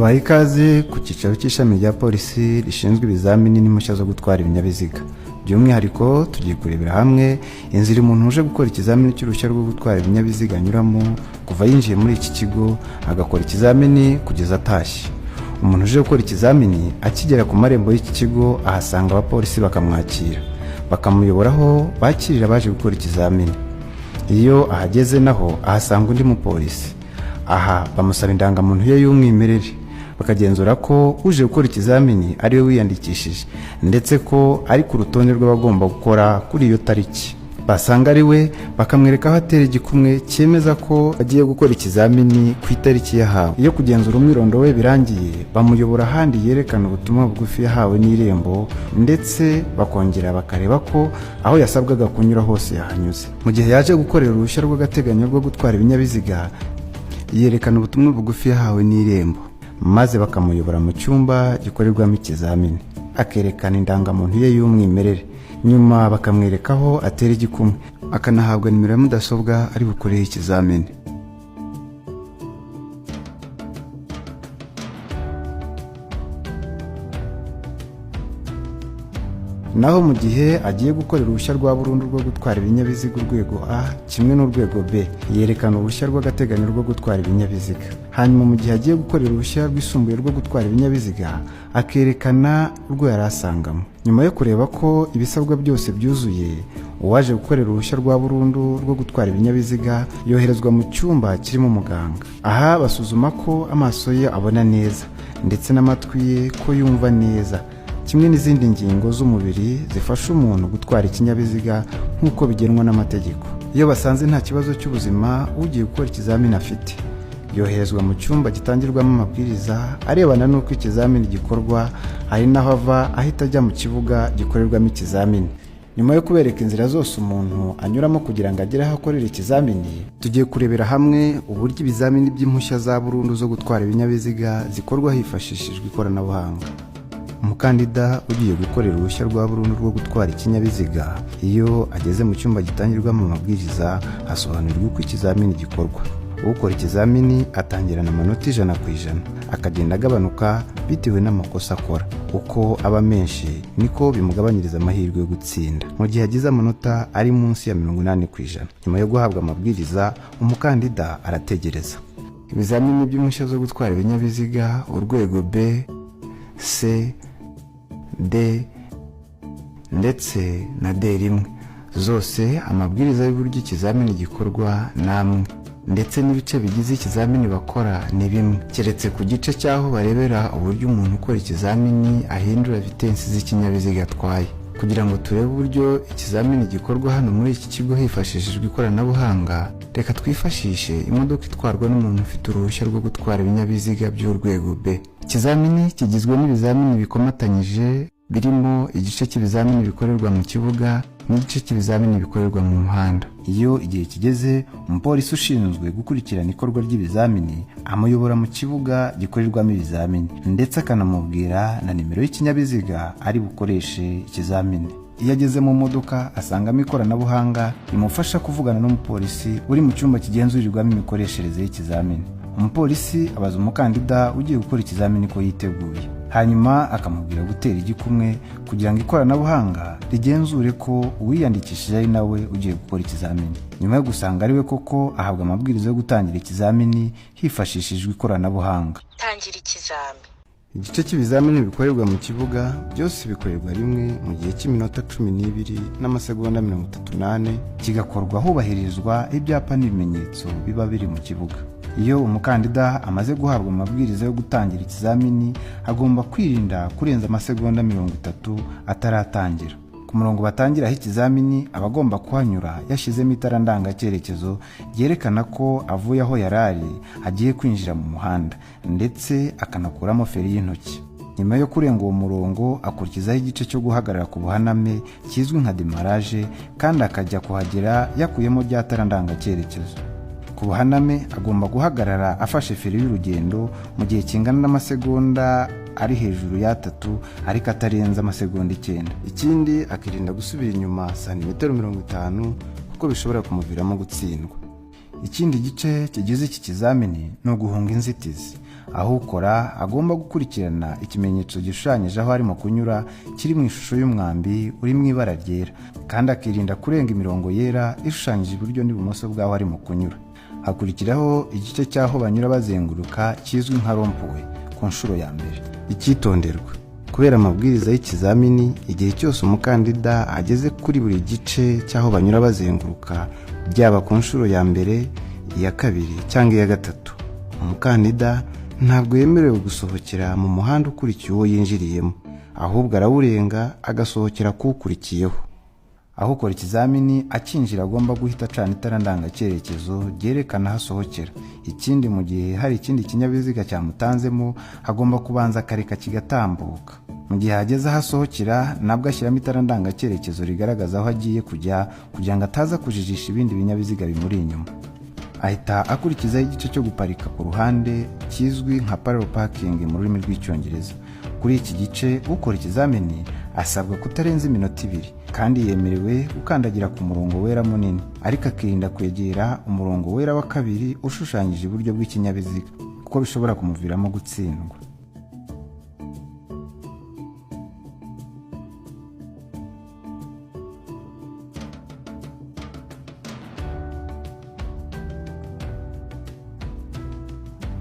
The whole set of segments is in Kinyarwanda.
Tubaha ikaze ku cyicaro cy'ishami rya polisi rishinzwe ibizamini n'impushya zo gutwara ibinyabiziga. By'umwihariko tugiye kurebera hamwe inzira umuntu uje gukora ikizamini cy'uruhushya rwo gutwara ibinyabiziga anyuramo kuva yinjiye muri iki kigo agakora ikizamini kugeza atashye. Umuntu uje gukora ikizamini akigera ku marembo y'iki kigo ahasanga abapolisi, bakamwakira, bakamuyobora aho bakirira abaje gukora ikizamini. Iyo ahageze naho ahasanga undi mupolisi. Aha bamusaba indangamuntu ye y'umwimerere, bakagenzura ko uje gukora ikizamini ari we wiyandikishije, ndetse ko ari ku rutonde rw'abagomba gukora kuri iyo tariki. Basanga ari we, bakamwereka aho atera igikumwe cyemeza ko agiye gukora ikizamini ku itariki yahawe. Iyo kugenzura umwirondoro we birangiye, bamuyobora ahandi yerekana ubutumwa bugufi yahawe n'Irembo, ndetse bakongera bakareba ko aho yasabwaga kunyura hose yahanyuze. Mu gihe yaje gukorera uruhushya rw'agateganyo rwo gutwara ibinyabiziga, yerekana ubutumwa bugufi yahawe n'Irembo, maze bakamuyobora mu cyumba gikorerwamo ikizamini, akerekana indangamuntu ye y'umwimerere. Nyuma bakamwereka aho atera igikumwe, akanahabwa nimero ya mudasobwa ari bukoreho ikizamini. Naho mu gihe agiye gukorera uruhushya rwa burundu rwo gutwara ibinyabiziga urwego A kimwe n'urwego B, yerekana uruhushya rw'agateganyo rwo gutwara ibinyabiziga. Hanyuma mu gihe agiye gukorera uruhushya rwisumbuye rwo gutwara ibinyabiziga, akerekana urwo yari asangamo. Nyuma yo kureba ko ibisabwa byose byuzuye, uwaje gukorera uruhushya rwa burundu rwo gutwara ibinyabiziga yoherezwa mu cyumba kirimo umuganga. Aha basuzuma ko amaso ye abona neza, ndetse n'amatwi ye ko yumva neza, kimwe n'izindi ngingo z'umubiri zifasha umuntu gutwara ikinyabiziga nk'uko bigenwa n'amategeko. Iyo basanze nta kibazo cy'ubuzima ugiye gukora ikizamini afite, yoherezwa mu cyumba gitangirwamo amabwiriza arebana n'uko ikizamini gikorwa, hari n'aho ava ahita ajya mu kibuga gikorerwamo ikizamini. Nyuma yo kubereka inzira zose umuntu anyuramo kugira ngo agere aho akorera ikizamini, tugiye kurebera hamwe uburyo ibizamini by'impushya za burundu zo gutwara ibinyabiziga zikorwa hifashishijwe ikoranabuhanga. Umukandida ugiye gukorera uruhushya rwa burundu rwo gutwara ikinyabiziga, iyo ageze mu cyumba gitangirwamo amabwiriza, asobanurirwa uko ikizamini gikorwa. Ukora ikizamini atangirana amanota 100%, akagenda agabanuka bitewe n'amakosa akora. Uko aba menshi niko bimugabanyiriza amahirwe yo gutsinda mu gihe agize amanota ari munsi ya 80%. Nyuma yo guhabwa amabwiriza, umukandida arategereza. Ibizamini by'impushya zo gutwara ibinyabiziga urwego B, C, D ndetse na D rimwe, zose amabwiriza y'uburyo ikizamini gikorwa ni amwe, ndetse n'ibice bigize ikizamini bakora ni bimwe, keretse ku gice cy'aho barebera uburyo umuntu ukora ikizamini ahindura vitensi z'ikinyabiziga atwaye. Kugira ngo turebe uburyo ikizamini gikorwa hano muri iki kigo hifashishijwe ikoranabuhanga, reka twifashishe imodoka itwarwa n'umuntu ufite uruhushya rwo gutwara ibinyabiziga by'urwego B. Ikizamini kigizwe n'ibizamini bikomatanyije, birimo igice cy'ibizamini bikorerwa mu kibuga n'igice cy'ibizamini bikorerwa mu muhanda. Iyo igihe kigeze, umupolisi ushinzwe gukurikirana ikorwa ry'ibizamini amuyobora mu kibuga gikorerwamo ibizamini, ndetse akanamubwira na nimero y'ikinyabiziga ari bukoreshe ikizamini. Iyo ageze mu modoka, asangamo ikoranabuhanga rimufasha kuvugana n'umupolisi uri mu cyumba kigenzurirwamo imikoreshereze y'ikizamini. Umupolisi abaza umukandida ugiye gukora ikizamini ko yiteguye, hanyuma akamubwira gutera igikumwe kugira ngo ikoranabuhanga rigenzure ko uwiyandikishije ari nawe ugiye gukora ikizamini. Nyuma yo gusanga ari we koko, ahabwa amabwiriza yo gutangira ikizamini hifashishijwe ikoranabuhanga. Tangira ikizami. Igice cy'ibizamini bikorerwa mu kibuga byose bikorerwa rimwe mu gihe cy'iminota 12 n'amasegonda 34, kigakorwa hubahirizwa ibyapa n'ibimenyetso biba biri mu kibuga. Iyo umukandida amaze guhabwa amabwiriza yo gutangira ikizamini, agomba kwirinda kurenza amasegonda 30 ataratangira. Ku murongo batangiraho ikizamini aba agomba kuhanyura yashyizemo itara ndangacyerekezo ryerekana ko avuye aho yari ari agiye kwinjira mu muhanda, ndetse akanakuramo feri y'intoki. Nyuma yo kurenga uwo murongo, akurikizaho igice cyo guhagarara ku buhaname kizwi nka démarrage, kandi akajya kuhagera yakuyemo rya tara ndangacyerekezo. Ku buhaname agomba guhagarara afashe feri y'urugendo mu gihe kingana n'amasegonda ari hejuru y'atatu ariko atarenze amasegonda 9. Ikindi, akirinda gusubira inyuma santimetero 50 kuko bishobora kumuviramo gutsindwa. Ikindi gice kigize iki kizamini ni uguhunga inzitizi. Aho ukora agomba gukurikirana ikimenyetso gishushanyije aho arimo kunyura kiri mu ishusho y'umwambi uri mu ibara ryera, kandi akirinda kurenga imirongo yera ishushanyije iburyo n'ibumoso bw'aho arimo kunyura. Hakurikiraho igice cy'aho banyura bazenguruka kizwi nka rond-point ku nshuro ya mbere. Icyitonderwa: kubera amabwiriza y'ikizamini, igihe cyose umukandida ageze kuri buri gice cy'aho banyura bazenguruka, byaba ku nshuro ya mbere, iya kabiri cyangwa iya gatatu, umukandida ntabwo yemerewe gusohokera mu muhanda ukurikiye uwo yinjiriyemo, ahubwo arawurenga agasohokera kuwukurikiyeho. Aho ukora ikizamini akinjira agomba guhita acana itara ndangacyerekezo ryerekana aho asohokera. Ikindi, mu gihe hari ikindi kinyabiziga cyamutanzemo, agomba kubanza akareka kigatambuka. Mu gihe ageze aho asohokera, nabwo ashyiramo itara ndangacyerekezo rigaragaza aho agiye kujya, kugira ngo ataza kujijisha ibindi binyabiziga bimuri inyuma. Ahita akurikizaho igice cyo guparika ku ruhande kizwi nka parallel parking mu rurimi rw'Icyongereza. Kuri iki gice, ukora ikizamini asabwa kutarenza iminota 2, kandi yemerewe gukandagira ku murongo wera munini, ariko akirinda kwegera umurongo wera wa kabiri ushushanyije iburyo bw'ikinyabiziga, kuko bishobora kumuviramo gutsindwa.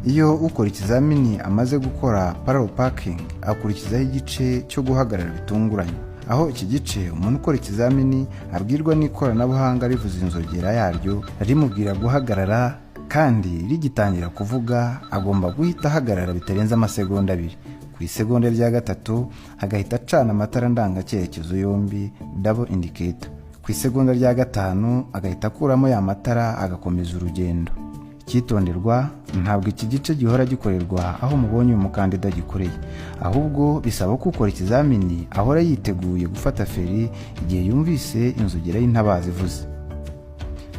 Iyo ukora ikizamini amaze gukora parallel parking, akurikizaho igice cyo guhagarara bitunguranye, aho iki gice umuntu ukora ikizamini abwirwa n'ikoranabuhanga rivuza inzogera yaryo rimubwira guhagarara, kandi rigitangira kuvuga agomba guhita ahagarara bitarenze amasegonda 2. Ku isegonda rya gatatu agahita acana amatara ndangacyerekezo yombi, double indicator. Ku isegonda rya gatanu agahita akuramo ya matara agakomeza urugendo. Icyitonderwa: ntabwo iki gice gihora gikorerwa aho mubonye uyu mukandida gikoreye, ahubwo bisaba ko ukora ikizamini ahora yiteguye gufata feri igihe yumvise inzogera y'intabaza ivuze.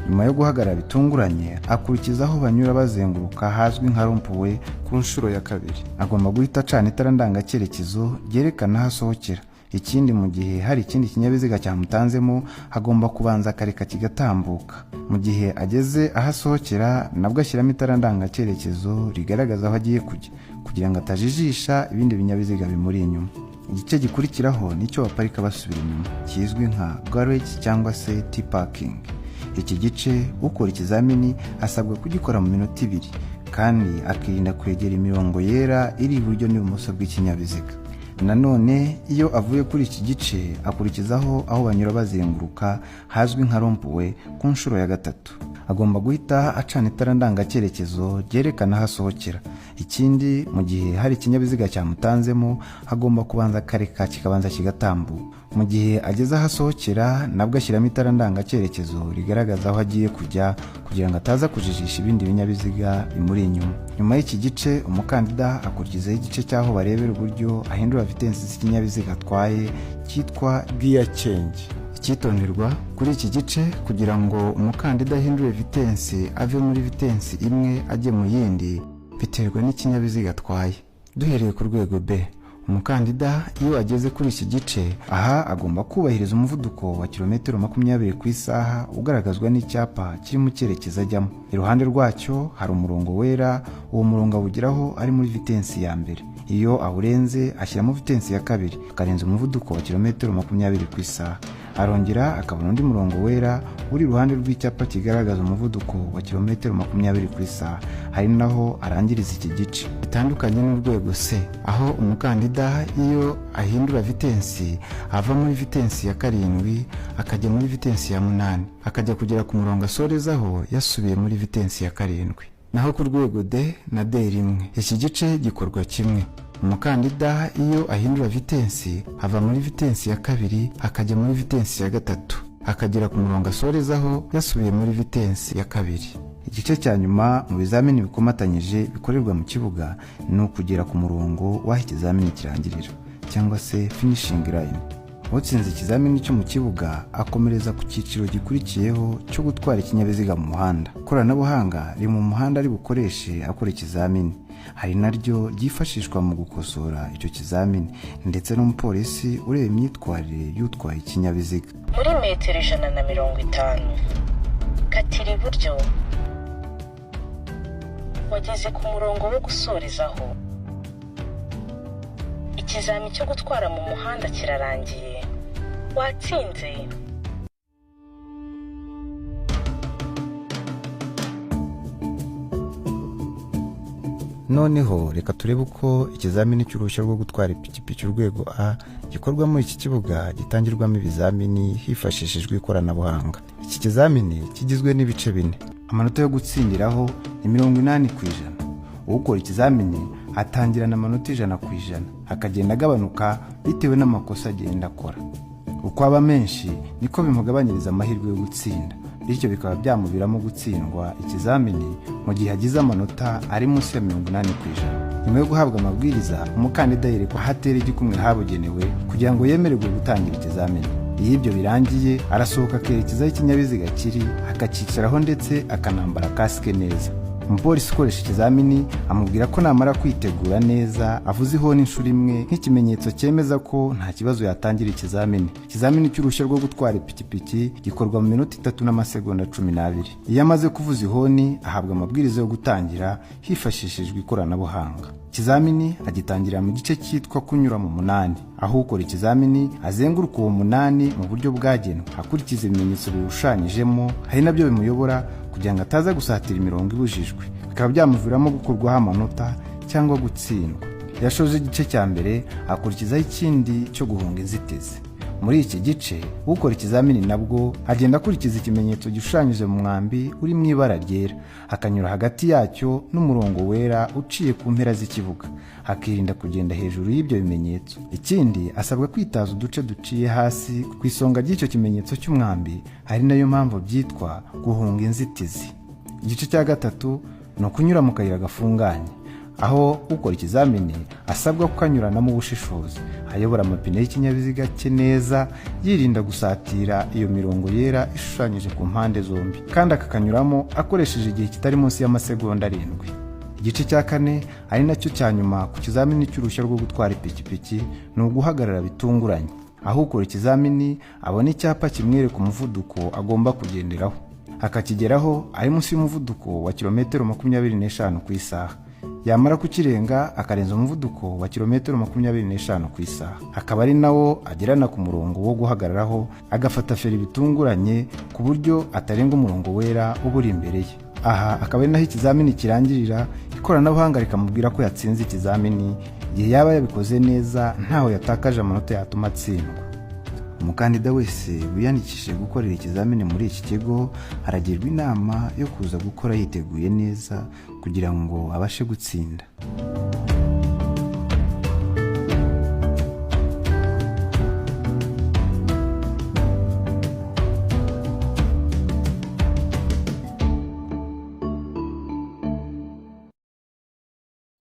Nyuma yo guhagarara bitunguranye, akurikiza aho banyura bazenguruka hazwi nka rond-point ku nshuro ya kabiri. Agomba guhita acana itara ndangacyerekezo ryerekana aho asohokera. Ikindi, mu gihe hari ikindi kinyabiziga cyamutanzemo, agomba kubanza akareka kigatambuka. Mu gihe ageze aho asohokera, nabwo ashyiramo itara ndangacyerekezo rigaragaza aho agiye kujya, kugira ngo atajijisha ibindi binyabiziga bimuri inyuma. Igice gikurikiraho nicyo baparika basubira inyuma kizwi nka garage cyangwa se T-parking. Iki gice ukora ikizamini asabwa kugikora mu minota 2, kandi akirinda kwegera imirongo yera iri iburyo n'ibumoso bw'ikinyabiziga. Nanone iyo avuye kuri iki gice, akurikizaho aho banyura bazenguruka hazwi nka rond-point ku nshuro ya gatatu. Agomba guhita acana itara ndangacyerekezo ryerekana aho asohokera. Ikindi, mu gihe hari ikinyabiziga cyamutanzemo, agomba kubanza akareka kikabanza kigatambuka. Mu gihe ageze aho asohokera, nabwo ashyiramo itara ndangacyerekezo rigaragaza aho agiye kujya, kugira ngo ataza kujijisha ibindi binyabiziga bimuri inyuma. Nyuma y'iki gice, umukandida akurikizaho igice cy'aho barebera uburyo ahindura vitensi z'ikinyabiziga atwaye cyitwa gear change. Icyitonderwa kuri iki gice: kugira ngo umukandida ahindure vitensi, ave muri vitensi imwe ajye mu yindi, biterwa n'ikinyabiziga atwaye. Duhereye ku rwego B, umukandida iyo ageze kuri iki gice, aha agomba kubahiriza umuvuduko wa kilometero 20 ku isaha ugaragazwa n'icyapa kiri mu cyerekezo ajyamo. Iruhande rwacyo hari umurongo wera. Uwo murongo awugeraho ari muri vitensi ya mbere. Iyo awurenze, ashyiramo vitensi ya kabiri, akarenza umuvuduko wa kilometero 20 ku isaha. Arongera akabona undi murongo wera uri iruhande rw'icyapa kigaragaza umuvuduko wa kilometero 20 ku isaha, hari naho arangiriza iki gice. Bitandukanye n'urwego C, aho umukandida iyo ahindura vitensi ava muri vitensi ya karindwi akajya muri vitensi ya munani, akajya kugera ku murongo asorezaho yasubiye muri vitensi ya karindwi. Naho ku rwego D na D1, iki gice gikorwa kimwe. Umukandida iyo ahindura vitensi ava muri vitensi ya kabiri akajya muri vitensi ya gatatu, akagera ku murongo asorezaho yasubiye muri vitensi ya kabiri. Igice cya nyuma mu bizamini bikomatanyije bikorerwa mu kibuga ni ukugera ku murongo w'aho ikizamini kirangirira, cyangwa se finishing line. Utsinze ikizamini cyo mu kibuga akomereza ku cyiciro gikurikiyeho cyo gutwara ikinyabiziga mu muhanda. Ikoranabuhanga riri mu muhanda ari bukoreshe akora ikizamini, hari naryo ryifashishwa mu gukosora icyo kizamini, ndetse n'umupolisi ureba imyitwarire y'utwaye ikinyabiziga. Muri metero 150, katira iburyo. Wageze ku murongo wo gusorezaho. Ikizami cyo gutwara mu muhanda kirarangiye, watsinze. Noneho reka turebe uko ikizamini cy'uruhushya rwo gutwara ipikipiki urwego A gikorwa muri iki kibuga gitangirwamo ibizamini hifashishijwe ikoranabuhanga. Iki kizamini kigizwe n'ibice bine. Amanota yo gutsindiraho ni 80%. Ukora ikizamini atangirana amanota 100%, akagenda agabanuka bitewe n'amakosa agenda akora. Uko aba menshi niko bimugabanyiriza amahirwe yo gutsinda, bityo bikaba byamuviramo gutsindwa ikizamini mu gihe agize amanota ari munsi ya 80%. Nyuma yo guhabwa amabwiriza, umukandida yerekwa aho atera igikumwe habugenewe kugira ngo yemererwe gutangira ikizamini. Iyo ibyo birangiye, arasohoka akerekeza aho ikinyabiziga kiri, akacyicaraho ndetse akanambara kasike neza. Umupolisi ukoresha ikizamini amubwira ko namara kwitegura neza avuze ihoni inshuro imwe nk'ikimenyetso cyemeza ko nta kibazo yatangira ikizamini. Ikizamini cy'uruhushya rwo gutwara ipikipiki gikorwa mu minota 3 n'amasegonda 12. Iyo amaze kuvuza ihoni, ahabwa amabwiriza yo gutangira hifashishijwe ikoranabuhanga. Ikizamini agitangira mu gice cyitwa kunyura mu munani, aho ukora ikizamini azenguruka uwo munani mu buryo bwagenwe akurikiza ibimenyetso biwushushanyijemo, hari nabyo bimuyobora kugira ngo ataza gusatira imirongo ibujijwe, bikaba byamuviramo gukurwaho amanota cyangwa gutsindwa. Iyo ashoje igice cya mbere, akurikizaho ikindi cyo guhunga inzitizi. Muri iki gice, ukora ikizamini nabwo agenda akurikiza ikimenyetso gishushanyije mu mwambi uri mu ibara ryera, akanyura hagati yacyo n'umurongo wera uciye ku mpera z'ikibuga, akirinda kugenda hejuru y'ibyo bimenyetso. Ikindi, asabwa kwitaza uduce duciye hasi ku isonga ry'icyo kimenyetso cy'umwambi, ari nayo mpamvu byitwa guhunga inzitizi. Igice cya gatatu ni ukunyura mu kayira gafunganye, aho ukora ikizamini asabwa kukanyuranamo ubushishozi, ayobora amapine y'ikinyabiziga cye neza, yirinda gusatira iyo mirongo yera ishushanyije ku mpande zombi, kandi akakanyuramo akoresheje igihe kitari munsi y'amasegonda 7. Igice cya kane, ari nacyo cya nyuma ku kizamini cy'uruhushya rwo gutwara ipikipiki, ni uguhagarara bitunguranye, aho ukora ikizamini abona icyapa kimwereka umuvuduko agomba kugenderaho, akakigeraho ari munsi y'umuvuduko wa kilometero 25 ku isaha. Yamara kukirenga, akarenza umuvuduko wa kilometero 25 ku isaha, akaba ari nawo agerana ku murongo wo guhagararaho, agafata feri bitunguranye ku buryo atarenga umurongo wera uba uri imbere ye. Aha akaba ari naho ikizamini kirangirira, ikoranabuhanga rikamubwira ko yatsinze ikizamini igihe yaba yabikoze neza, ntaho yatakaje amanota yatuma atsindwa. Umukandida wese wiyandikishije gukorera ikizamini muri iki kigo aragirwa inama yo kuza gukora yiteguye neza kugira ngo abashe gutsinda.